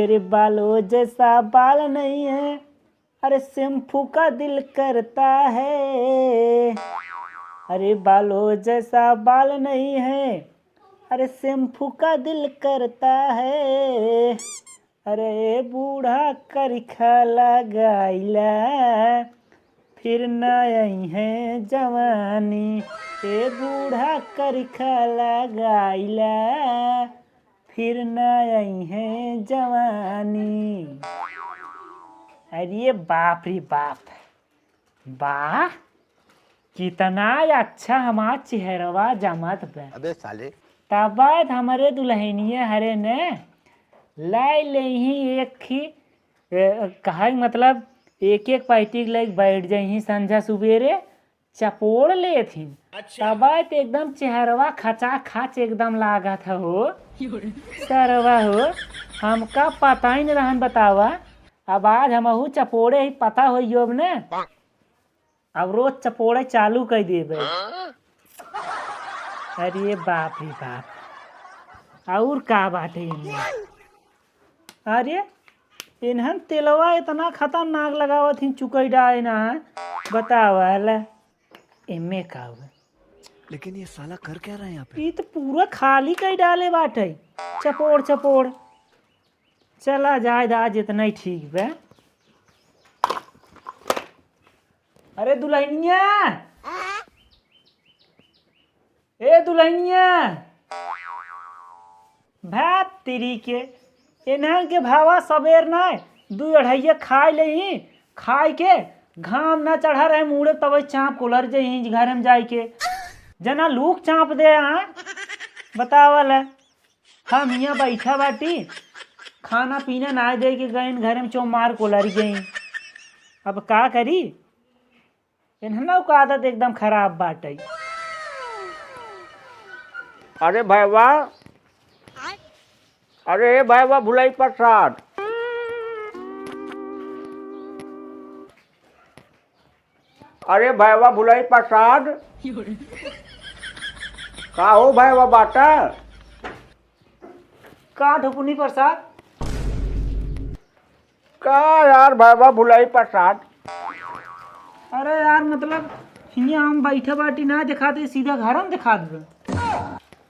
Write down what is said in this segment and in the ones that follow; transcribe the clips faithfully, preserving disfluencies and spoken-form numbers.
तेरे बालों जैसा बाल नहीं है, अरे शैम्पू का दिल करता है। अरे बालों जैसा बाल नहीं है, अरे शैम्पू का दिल करता है। अरे बूढ़ा करिखा लगाइला, फिर ना आई है जवानी। ए बूढ़ा करिखा लगाइला, फिर ना आई है जवानी। अरे बाप रे बाप, वाह, कितना अच्छा हमार चेहरवा जमत बा। अबे साले। तब हमरे दुल्हनिया हरे ने लाई लेही एक ही, ए, कहे मतलब एक एक पैकेट लेके बैठ जाही संझा सुबेरे, चपोड़ लेथिन। अच्छा। तब तो एकदम चेहरवा खचा खच एकदम लागत है हो। सरवा हो, हमका पता ही नहीं रहन बतावा। अब आज हमहू चपोड़े ही पता होइयो अब ने। अब रोज चपोड़े चालू कर देबे। अरे बाप रे बाप, और का बाटे इनमें? अरे इन्हन तेलवा इतना खतरनाक लगावत ही चुकई डाए ना है, बतावा ले, एमे का हुआ? लेकिन ये साला कर क्या रहा है यहाँ पे? ई तो पूरा खाली कई डाले बाटे, चपोड़ चपोड़। चला जाए दा, आज इतना ही ठीक बा। अरे दुल्हनिया, ए दुल्हनिया, भात तेरी के, इन्हन के भावा सबेर ना, दू अढ़ैया खाए लेही, खाए के घाम ना चढ़ा रहे मूड़े, तब चाँप कोलर जही घरे में जाए के, जना लूक चाँप दे। हाँ, बतावल है। हम हियाँ बैठा बाटी, खाना पीना ना दे के गइन, घरे में चो मार कोलर गई। अब का करी, इन्हनों का आदत एकदम खराब बाटे। अरे भैया, अरे भैया भुलाई प्रसाद, अरे भैया भुलाई प्रसाद, का हो भैया बाटा? का ढुकुनी प्रसाद? का यार भैया भुलाई प्रसाद? अरे यार, मतलब हियाँ हम बैठे बाटी ना दिखाते, सीधा घर में दिखा देबे।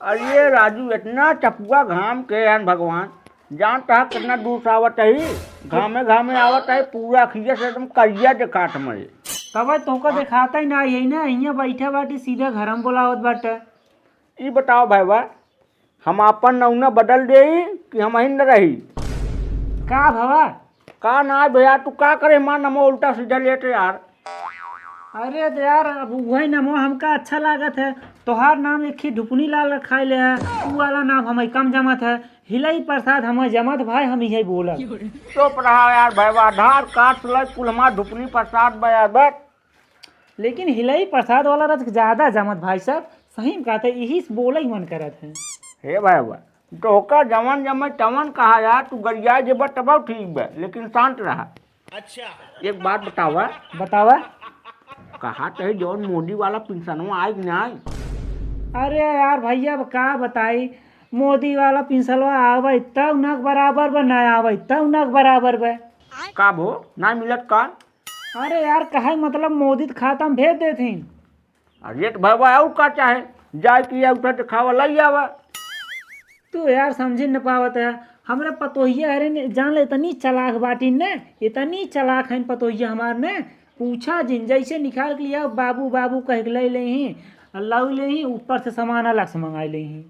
अरे राजू, इतना चपुआ घाम के यार भगवान, जानता है कितना दूर से आवत है, घामे घामे आवत है, पूरा अखिया से एकदम करिया दिखात मरे। तब तोका दिखाता ही ना, यही ना, हियाँ बैठे बाटी, सीधा घर में बोलावत बाटे। ई बताओ भैया, हम आपन नौना बदल देई कि हम अहिन रही? का भवा? का ना भैया, तू का करे हमार नमो उल्टा सीधा लेत यार? अरे तो यार, अब उहे नमो हमका अच्छा लागत है। तोहार नाम एक ही ढुपनी लाल रखाइले है, उ वाला नाम हमें कम जमत है। हिलई प्रसाद हमें जमत भाई, हम इहे बोलब। चुप रहा यार भैया, आधार कार्ड से लग कुल हमार ढुपनी प्रसाद बा यार, बस। लेकिन हिलई प्रसाद वाला रच ज्यादा जमत भाई साहब, सही में कहते, यही से बोले ही मन करत है। हे भाई बा, तोहका जवन जमे तवन कहा यार, तू गरिया जेबा तब ठीक बा, लेकिन शांत रहा। अच्छा। एक बात बतावा। बतावा। कहा तो है जौन मोदी वाला पेंशनवा आई कि ना आई? अरे यार भैया, अब का बताई, मोदी वाला पेंशनवा आवे तब नक बराबर बा, ना आवे तब नक बराबर बा। का भो, ना मिलत का? अरे यार, कहे मतलब मोदी त खाता में भेज देथिन। अरे तो भैया, और का चाहे, जाए के या उठा तो खावा लई आवा। तू यार समझ न पावत है, हमरे पतोहिया हरे ने, जान ले, इतनी चालाक बाटी ने, इतनी चालाक है पतोहिया हमार ने, पूछा जिन, जैसे निकाल के लिया, बाबू बाबू कह के ले लेही, और लाऊ लेही, ऊपर से सामान अलग से मंगाई लेही।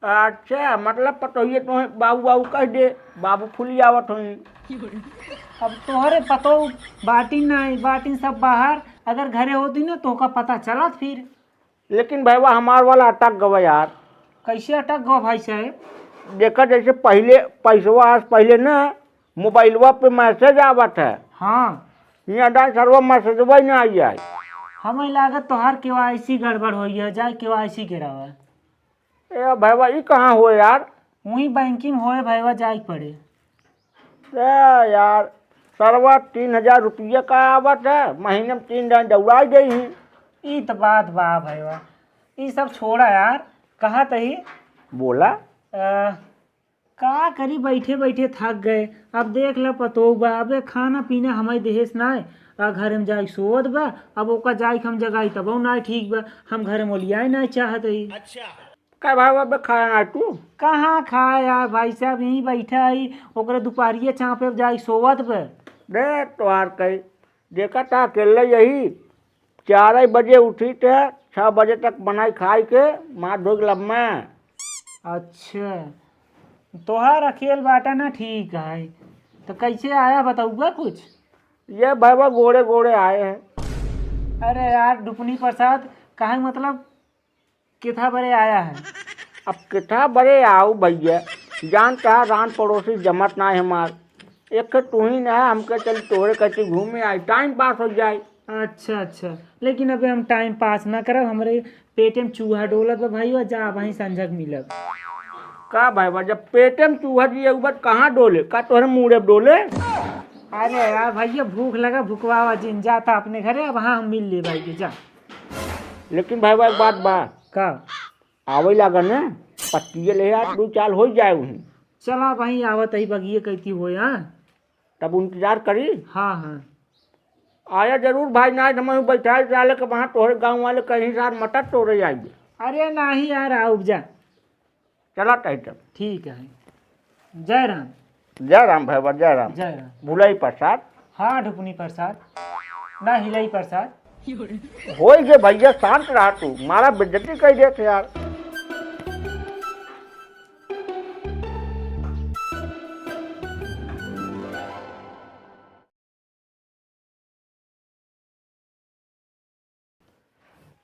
अच्छा, मतलब पतोहिए तोहे बाबू बाबू कह दे, बाबू फूली आवत होई। अब तोहरे पतो बाटी नहीं, बाटी सब बाहर, अगर घरे होती ना तो का पता चलत फिर। लेकिन भैया हमार वाला अटक गवा यार। कैसे अटक गवा भाई साहब? देखा जैसे पहले पैसवा आज पहले ना मोबाइलवा पे मैसेज आवत है। हाँ। यहाँ डाल सरवा मैसेजवा ही ना आई है। हमें लागत तोहार केवाईसी गड़बड़ होई है, जाए केवाईसी करावा। ए भैया, ई कहाँ होए यार? वहीं बैंकिंग होए भैया, जाए के पड़े। ए यार, सरवा तीन हजार रुपया का आवत है, महीने में तीन दान दौड़ाई देही। ई त बात बा भैया, ई सब छोड़ा यार, कहा तही। बोला। अ, का करी, बैठे बैठे थक गए। अब देख ल पतोह बा, अबे खाना पीना हमइ देहेस नाय, आ घरे में जाइके सोवत बा। अब ओका जाइके हम जगाई तबउ नाय ठीक बा, हम घरे में ओलियाए नाय चाहत ही। अच्छा। का भाई, अबे खाया ना तू? कहाँ खाए यार भाई साहब, यहीं बैठा ही, ओकरे दुपहरिया चाँपे जाइके सोवत बा। दे तोहार कही, देखा था अकेले यही चार बजे उठी थे, छः बजे तक बनाई खाई के मार धोई के लब में। अच्छा, तोहार अकेल बाटा ना ठीक है, तो कैसे आया बतउबा कुछ? ये भैया गोड़े गोड़े आए हैं। अरे यार ढुपनी प्रसाद, काहे मतलब किथा बरे आया है? अब किथा बरे आऊ भैया, जानता है रान पड़ोसी जमत ना है हमार। एक तो तू ही ना है, हमके चल तोहरे कहती घूमे आई, टाइम पास हो जाए। अच्छा अच्छा, लेकिन अबे हम टाइम पास ना करब, हमरे पेटे में चूहा डोलत बा भाई, जा वहीं संझक मिलब। का भाई बा, जब पेटे में चूहा जी एक बार कहाँ डोले, का तोहरे मूड़े पे डोले? अरे यार भैया भूख लगा, भुकवावा जिन, जाता अपने घरे, अब हाँ हम मिल ले भाई के, जा। लेकिन भाई बा एक बात बा। का? आवइ लागा न, पत्तिये ले आ, दू चाल होइ जाए उहीं। चला भाई, आवत ही बगिये कइती होय, हाँ? तब इंतजार करी। हाँ, हाँ। आया जरूर भाई, नाहीं त हमहूँ बैठाए डाले के वहाँ तोहरे गाँव वाले कहीं सार मटर तोड़े आइबे। अरे नाहीं यार, आउब जा। चला तही तब। ठीक है। जय राम। जय राम भैया, जय राम। जय राम। भुलाई प्रसाद। हाँ, ढुपनी प्रसाद। ना हिलाई प्रसाद। होई गे भैया, शांत रहा तू, मारा बेइज्जती कइ देत यार।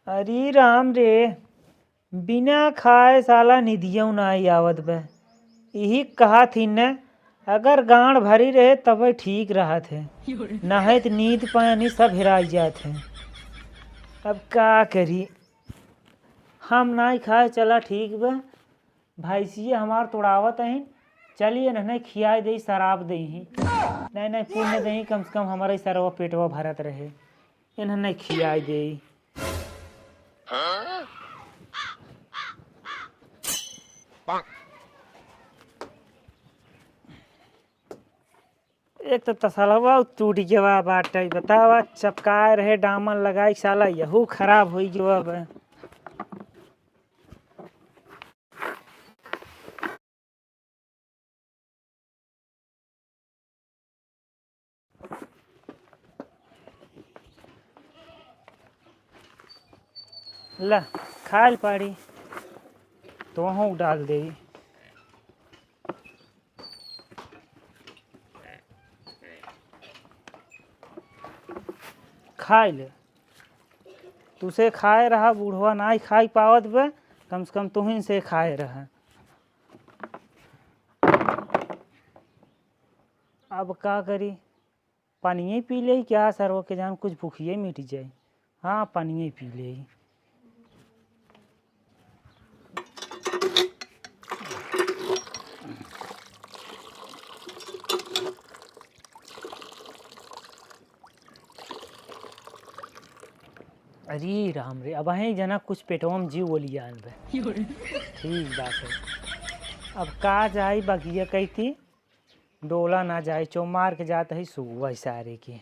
अरे राम रे, बिना खाए साला निदियउ नाहीं आवत बा। इही कहत ही न, अगर गाँड़ भरी रहे तबे ठीक रहत है, नाहीं त नींद पानी सब हेराइ जात है। अब का करी, हम नाहीं खाए, चला ठीक बा। भैंसिया हमार तोड़ावत अहिन, चली एनहने खियाए देई, शराब देई ही। नाहीं, नाहीं, पुण्य देई, कम से कम हमारा ई सरवा पेटवा भरत रहे। एनहने खियाए देई। एक तो तसलवा टूट गवा बाटे, बतावा, चपकाए रहे डामर लगाई, साला यहू खराब होइ गवा बा। ला, खाइल पाड़ी, तोहूँ डाल देई। खाइ ले, तुसे खाए रहा, बूढ़वा नाहीं खाइ पावत बे, कम से कम तुहिन से खाए रहा। अब का करी, पानिये पी लेई क्या सरवा के जान, कुछ भूखिये मिट जाई। हाँ, पानिये पी लेई। अरे राम रे, अबहीं जना कुछ पेटवा में जीव ओलियान बे। ठीक बात है। अब का जाई बगिया कइती, डोला ना जाई, चो मार के जात ही सुगवा सारे के।